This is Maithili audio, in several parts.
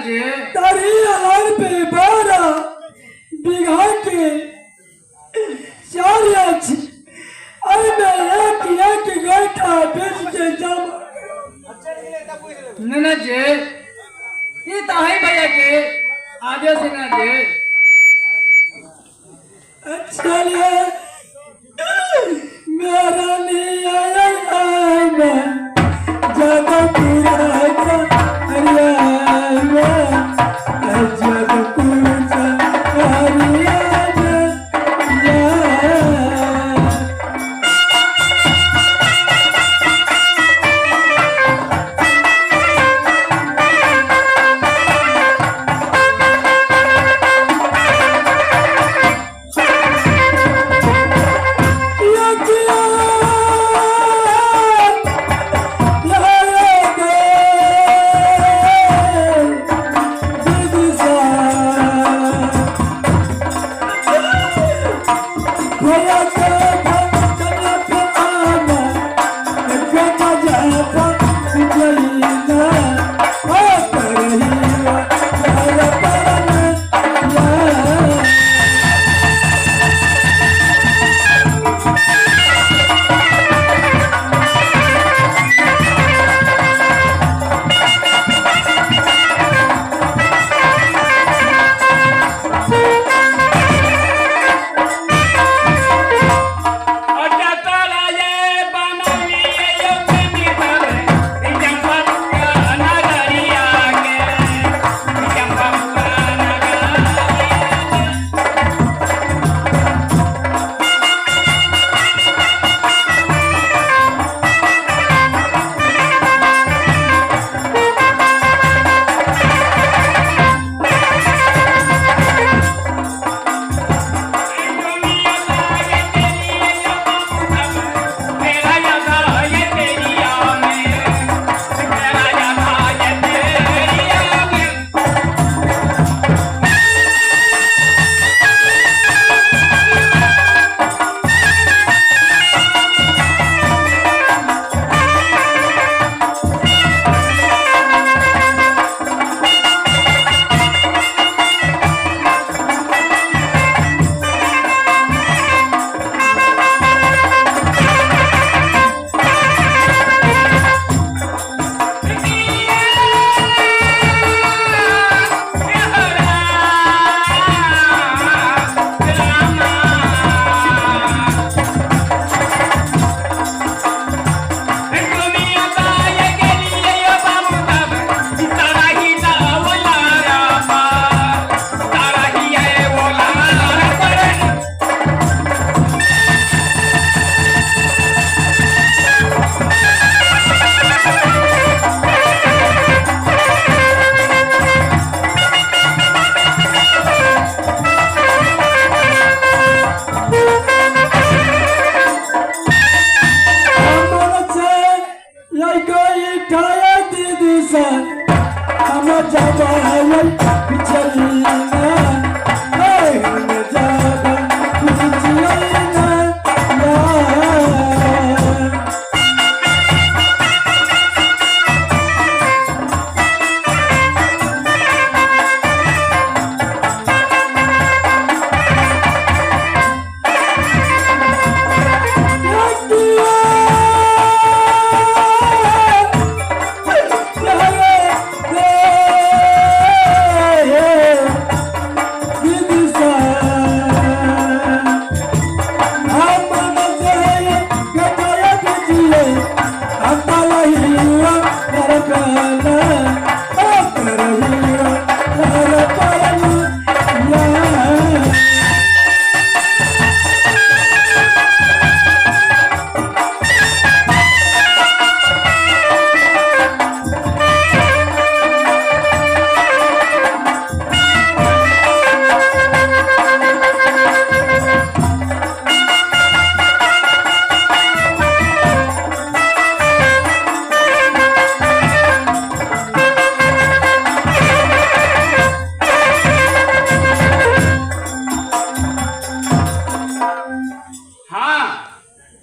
जी। तारी अलार पे 12 बीघा के 4 अछि, एहिमे एक एक गोटा बेच के जमा। नाना जी, ई तऽ है भैया के आदेश है ना जी। चलिए मेरा नहीं आया मैं जगपुरा हरिया, जगपुर हरिया।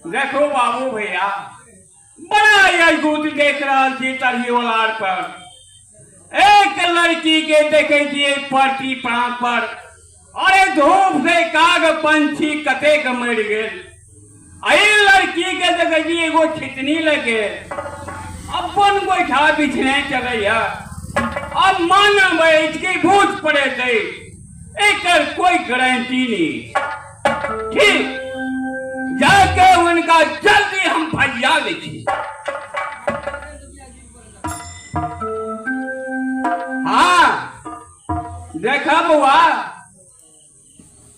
देखो बाबू भैया, बड़ा अद्भुत देख रहल छी तरही ओलार पर। एक लड़की के देखे छियै परती प्रांत पर, अरे धूप से काग पंछी कतेक मरि गेल। एहि लड़की के देखे छियै एगो छितनी लगे अपन गोइठा बिछने चलैया। अब मानब अछि कि भूत पड़े छै, एकर कोई गारंटी नहीं। ठीक जाके हुनका जल्दी हम भजिया लै छी। हाँ देखा बौआ,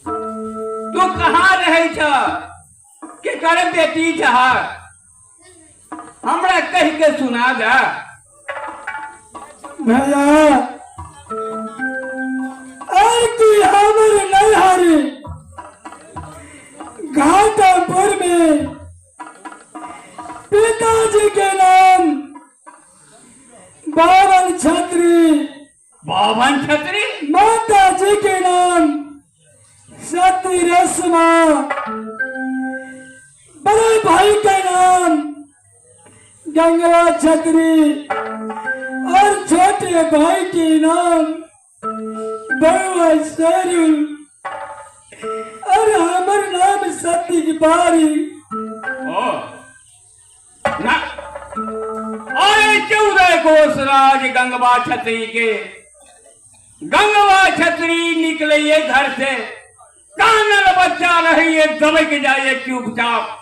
तू कहाँ रहै छ, केकर बेटी छह, हमरा कह के सुना दे। भैया और की हमर नैहर घाटापुर में पिताजी के नाम बावन छत्री, बावन छत्री, माता जी के नाम सती रसमा, बड़े भाई के नाम गंगवा छत्री और छोटे भाई के नाम बड़ुआ सरुल और हमर नाम सती बारी। ओ ना, अरे 14 कोस राज गंगवा छत्री के, गंगवा छत्री निकले ये घर से, कानल बच्चा रहिए दबक जाइए चुपचाप,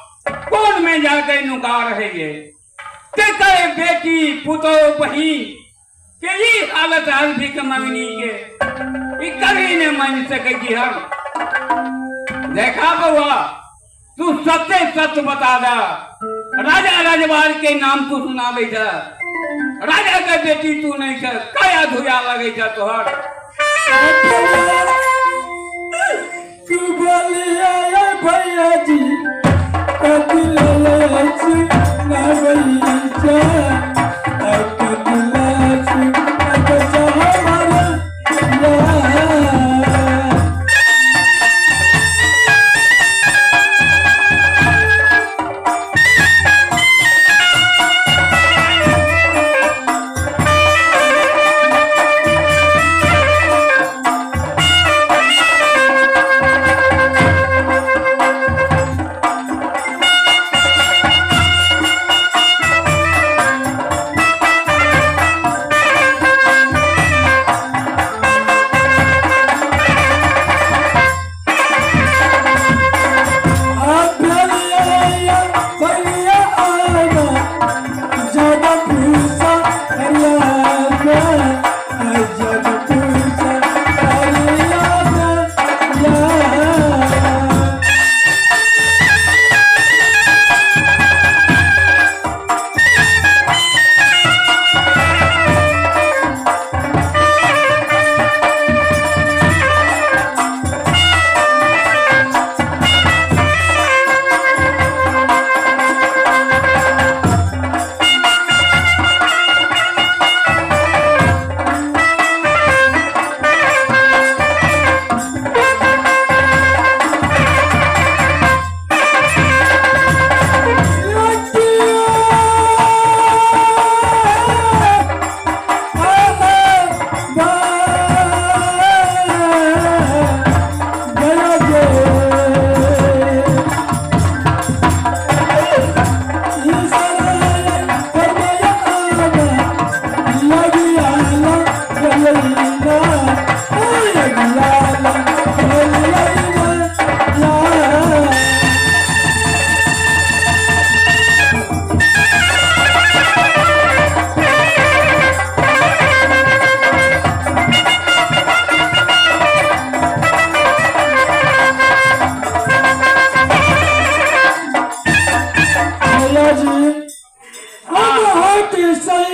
कोन में जाके नुका रहिए। ते बेटी पुतो बही के ई हालत हाल भी के मंगनी के ई कभी ने मान सके जी हम। देखा बउआ, तू सत्य सत्य बता दा, राजा रजवार के नाम तू सुनावे छ, राजा के बेटी तू नहीं छ, काया धुया लगे छ तोहर। तू बोलिया भैया जी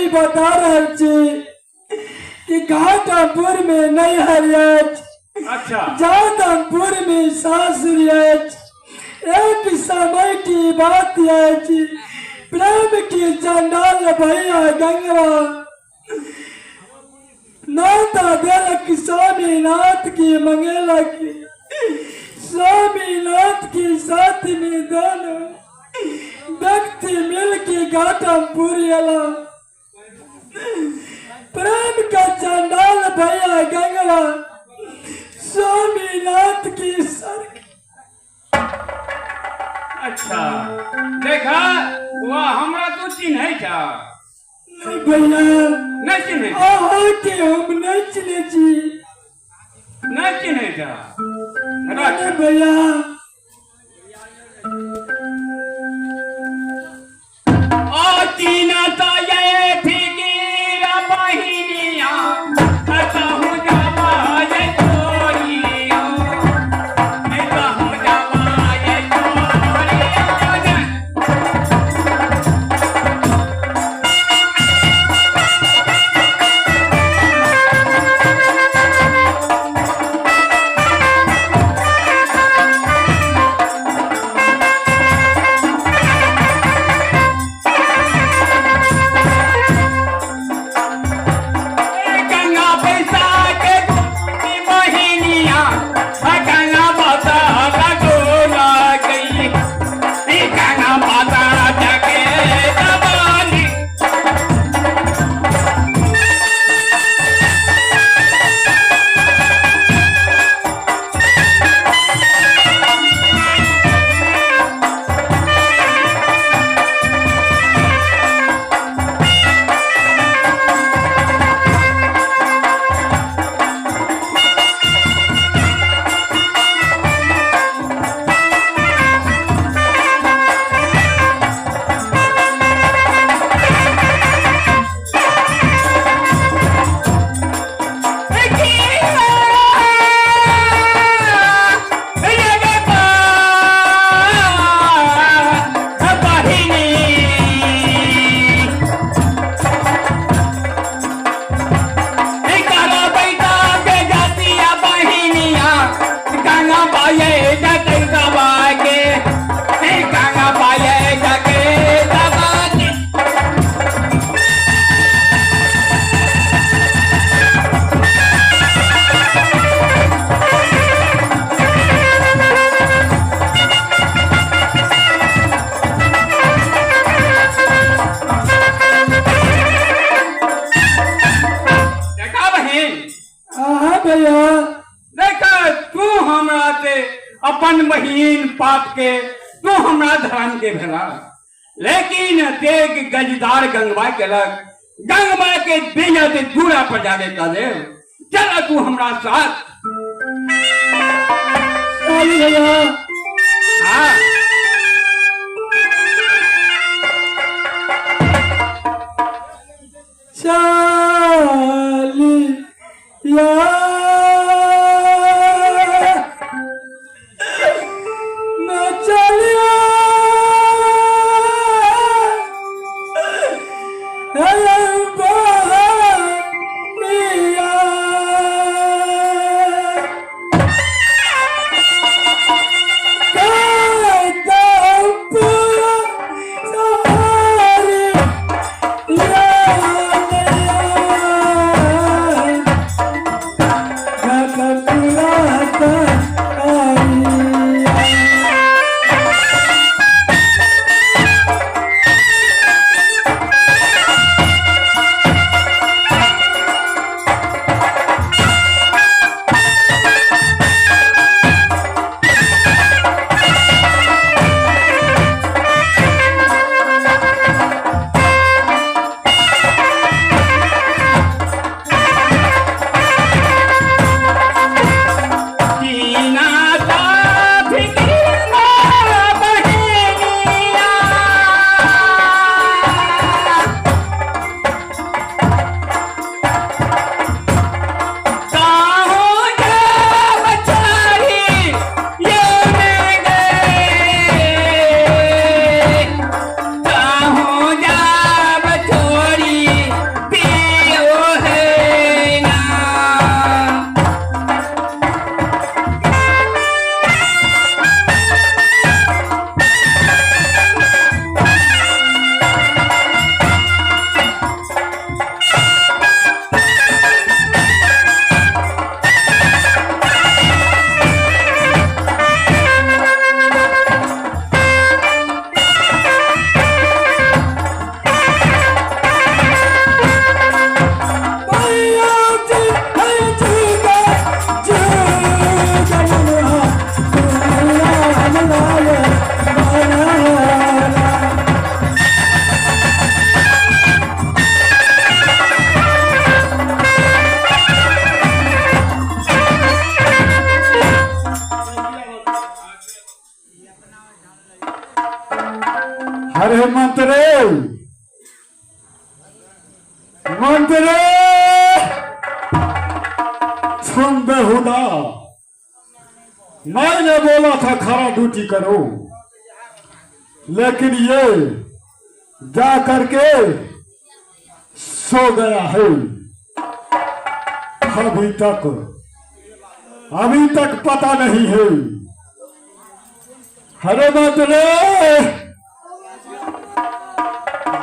बता रहे छी कि घाटापुर में नैहर अछि, अच्छा, जादमपुर में सासुर अछि। एक समय की बात अछि, प्रेम की चंडाल भैया गंगवा नाता देलक स्वामीनाथ की मंगेलक, स्वामीनाथ के साथ में दोनों व्यक्ति मिल के घाटापुर अला। प्रेम का चंडाल भैया गंगवा स्वामीनाथ की सर। अच्छा देखा वह हमरा तू चिन्है छ? नहीं भैया। नहीं चिन्है? अहाँ के हम नहीं चिन्है छी। नहीं चिन्है छ? नहीं भैया। ओ चीना तो ये फिकीर बहिनिया कहूँ जावा ये चोरिया, कहूँ जावा ये चोरिया। गंगा पैसा के बहिनिया गंगा माता गोला गई, गंगा माता जाके दबानी। देखा बहिन? हाँ भैया। देखा तू हमरा से अपन बहिन पाप के तू हमरा धर्म के भेला, लेकिन देख गजदार गंगवा केलक, गंगवा के बिना से दूरा पर जाने का दे। चल तू हमरा साथ। चल भैया। हाँ चलिया मैं चलिया Yeah. सुन बेहुदा, मैंने बोला था खरा ड्यूटी करो, लेकिन ये जा करके सो गया है। अभी तक अभी तक पता नहीं है। अरे बात रे,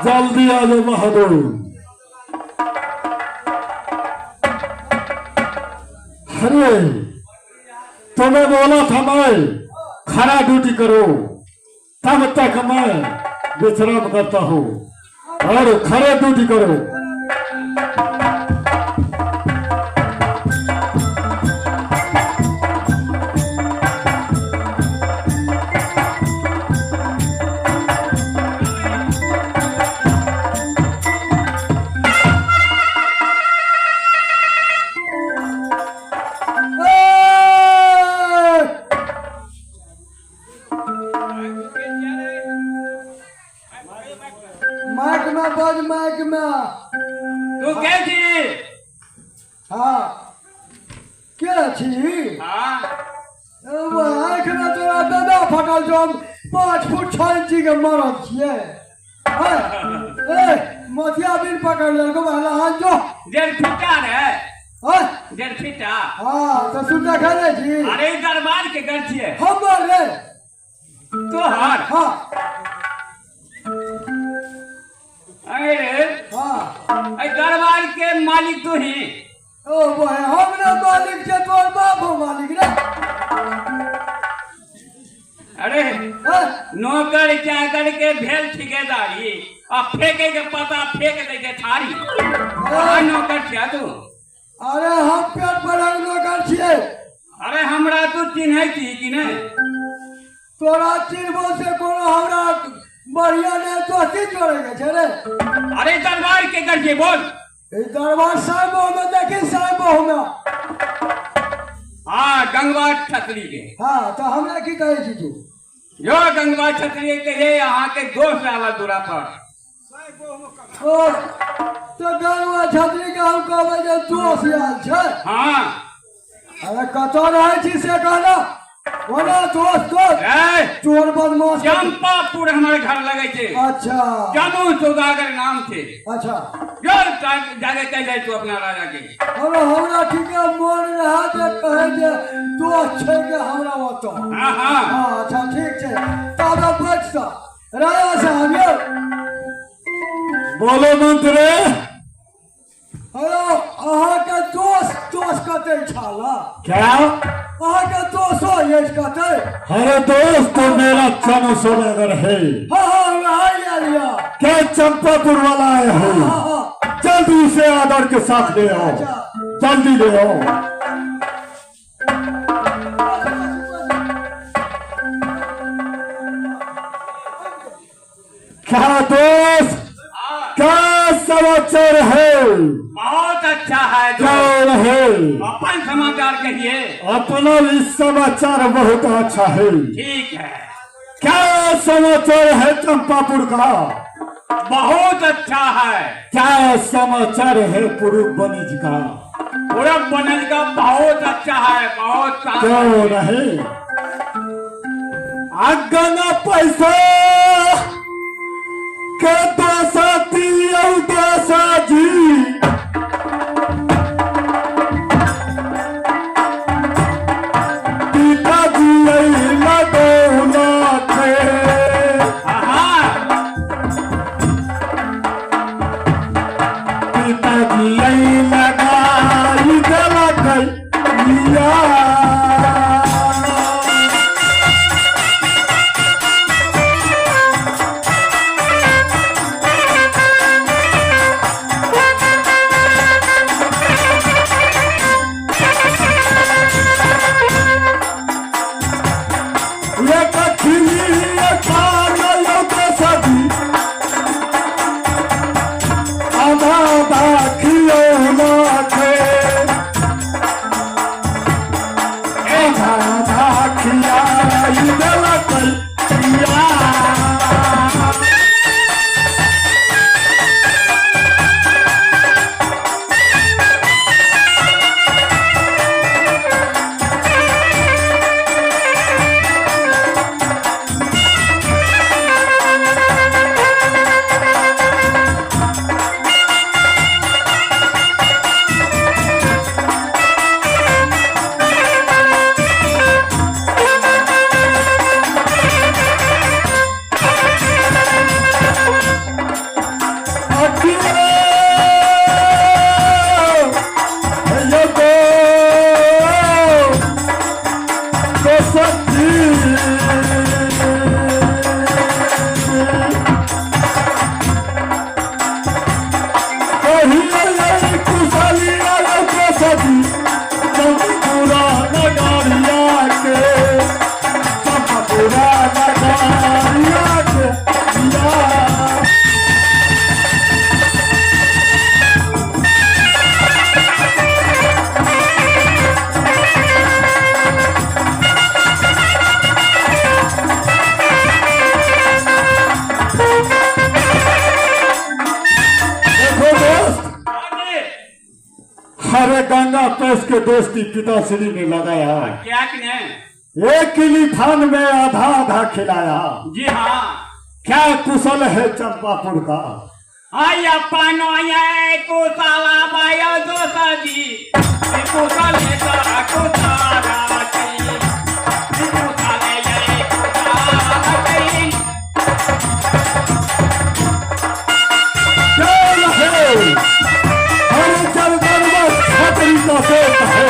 जल्दी आ जाओ बहादुर। अरे तुम्हें बोला था मैं खरा ड्यूटी करो, तब तक मैं विश्राम करता हूँ और खरे ड्यूटी करो। माइक में बज, माइक में। तू के छी? हाँ के छी? हाँ आँख में तोरा बेदा फटल छौ, हम 5 फुट 6 इंची के मरद छियै। ए मोतिया बिन पकड़ लेलको बहला हाथ जो डेढ़ फीटा रे। हाँ 1.5 फीटा। हाँ तो सुनता खेले छी। अरे दरबार के घर छियै हमर रे तोहर। हाँ अरे हाँ अरे दरबार के मालिक तू ही। ओ बहे हमरे मालिक छे, तोर बाप हो मालिक रे। अरे हाँ नौकर चाकर के भेल ठिकेदारी आ फेंके के पता फेंक दे के थारी। हाँ नौकर छिया तू? अरे हम पेट पर नौकर छियै। अरे हमरा तू चिन्है छी कि नहि? तोरा चिन्हबो से कोनो हमरा बढ़िया नहीं दोस्ती जोड़े के छै रे। अरे दरबार के कर के बोल। ई दरबार साहब में देखी साहब में। हाँ गंगवा छतरी के। हाँ तो हमरा की कहै छी तू? जो गंगवा छतरी के हे अहाँ के दोस्त आवा दूरा पर। ओ तो गंगवा छतरी के हम कहबै जे दोस्त आयल छै। हाँ अरे कतऽ रहै छी से कहना। बोला दोस्त दोस्त चोर बदमाश। चंपापुर हमारे घर लगे छे। अच्छा जानू सौदागर नाम छे। अच्छा जो जाके कह जाय तू अपना राजा के। अरे हमरा ठीक है मन रहा जे कहे जे दोस्त छै के हमरा ओतऽ। हाँ हाँ हाँ अच्छा ठीक छै तब बैठ स राजा साहब यौ। बोलो मंत्री। हेलो अहाँ के दोस्त दोस्त कतै छाला? क्या अहाँ के दोस्त अछि कतै? अरे दोस्त तो मेरा चनू सौदागर है। हाँ हाँ वहाँ लिया। क्या चंपापुर वाला आया है? हाँ हाँ जल्दी उसे आदर के साथ ले आओ। जल्दी ले आओ। क्या दोस्त क्या समाचार है? बहुत अच्छा है। क्या है? अपन समाचार कहिए। अपना भी समाचार बहुत अच्छा है। ठीक है। क्या समाचार है चंपापुर का? बहुत अच्छा है। क्या समाचार है पूर्व बनिज का? पूर्व बनिज का बहुत अच्छा है, बहुत। क्यों नहीं अगना पैसा के दोसा दोसा जी पिताजी पिताजी लगाई देलकै। चंपापुरा नगरिया के, चंपापुरा नगरिया के या। देखो दोस्त, अरे हरे गंगा पैस के दोस्ती पिताश्री ने लगाया। क्या कि नहीं? एक किली थान में आधा आधा खिलाया। जी हाँ। क्या कुशल है चंपापुर का? आय अपन ये कुशला बाय दोसा जी, कुशल का कुशला जी, कुशल ये कुशला जी। क्या है हरे चल छतरी का पेट है,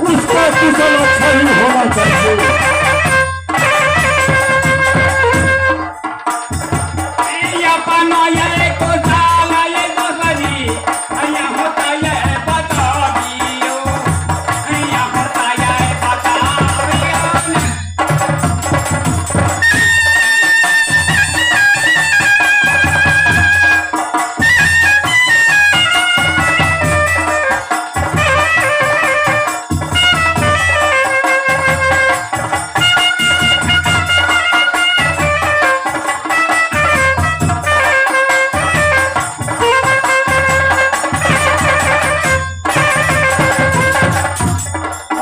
उसका कुशल अच्छा ही होना चाहिए। अपन ये कुशला ये दोसा जी, अया होता ये बता दियो, अया होता ये बता दियो।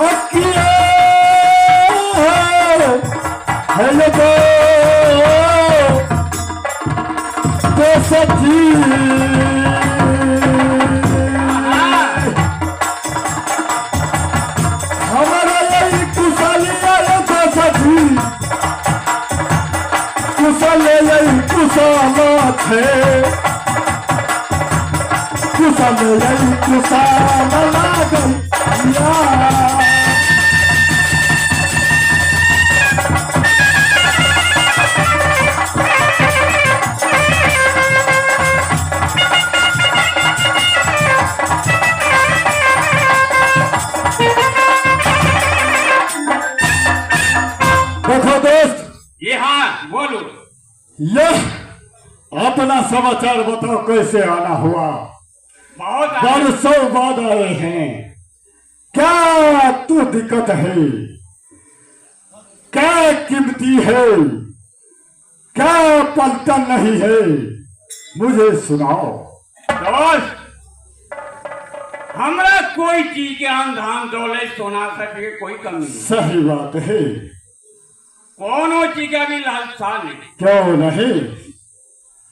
अकिया है ये तो सची, हमारा यही कुशलिया ये तो सची, कुशल यही कुशल छे, कुशल यही कुशल लागल या। देखो दोस्त। जी हाँ, बोलो। यह अपना समाचार बताओ, कैसे आना हुआ? बहुत बरसों बाद आए हैं, क्या तू दिक्कत है, क्या कीमती है, क्या पलटन नहीं है, मुझे सुनाओ। दोस्त, हमरा कोई चीज के अन धान दौलत सोना सके कोई कमी नहीं। सही बात है। कोनो चीज का भी लालसा नहीं। क्यों नहीं?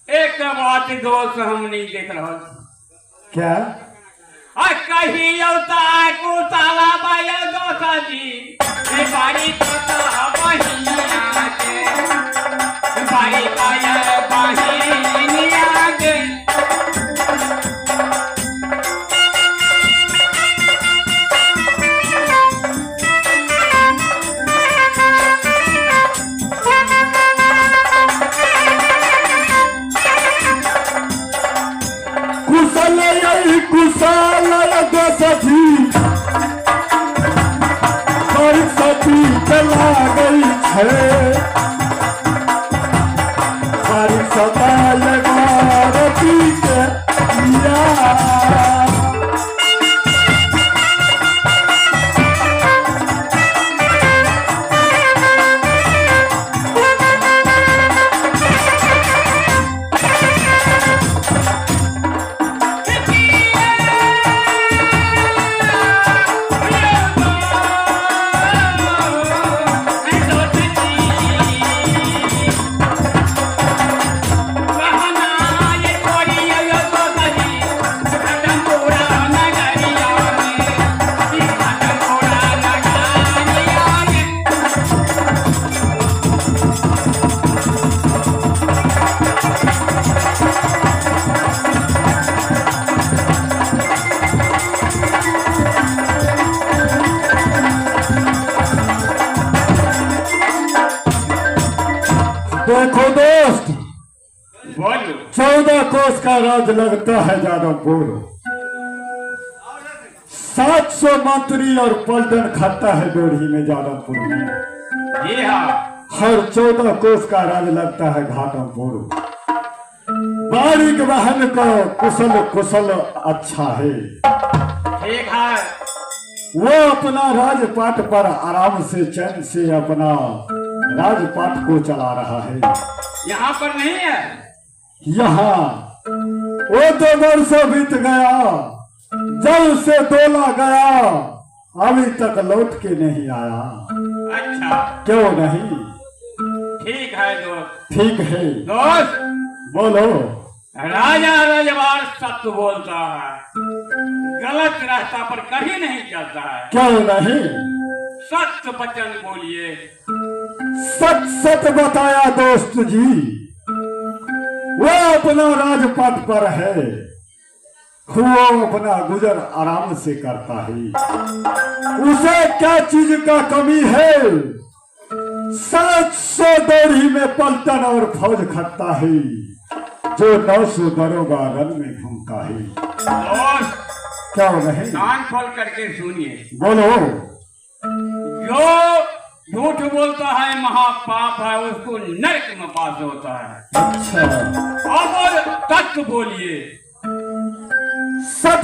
एक बात दोस्त हम नहीं देख रहा। क्या? आ कही औता कुताला बाया दोसा जी, ए बारी तोता बहिनिया के, बारी ताया बहिनिया के। कुशल यही कुशल दोसजी, सती चला गई छे, सताल भारती के या। देखो दोस्त, बोलो। 14 कोस का राज लगता है जादवपुर। 700 मंत्री और पलटन खाता है डोरी में जादमपुर में। जी हाँ। हर 14 कोस का राज लगता है घाटमपुर। बारीक बहन को कुशल कुशल अच्छा है। ठीक है। वो अपना राजपाट पर आराम से चैन से अपना राजपाट को चला रहा है। यहाँ पर नहीं है। यहाँ वो तो वर्षों बीत गया, जब से डोला गया अभी तक लौट के नहीं आया। अच्छा। क्यों नहीं? ठीक है दोस्त। ठीक है दोस्त। बोलो। राजा रजवार सत्य बोलता है, गलत रास्ता पर कभी नहीं चलता है। क्यों नहीं? सत्य वचन बोलिए। सच सच बताया दोस्त जी, वो अपना राजपाट पर है, वो अपना गुजर आराम से करता है, उसे क्या चीज का कमी है? 700 दौड़ी में पलटन और फौज खटता है, जो 900 दरोगा रन में घूमता है। दोस्त क्यों नहीं? कान खोल करके सुनिए। बोलो। जो झूठ बोलता है महापाप है, उसको नरक में पास होता है। अच्छा। अब तत्व बोलिए। सत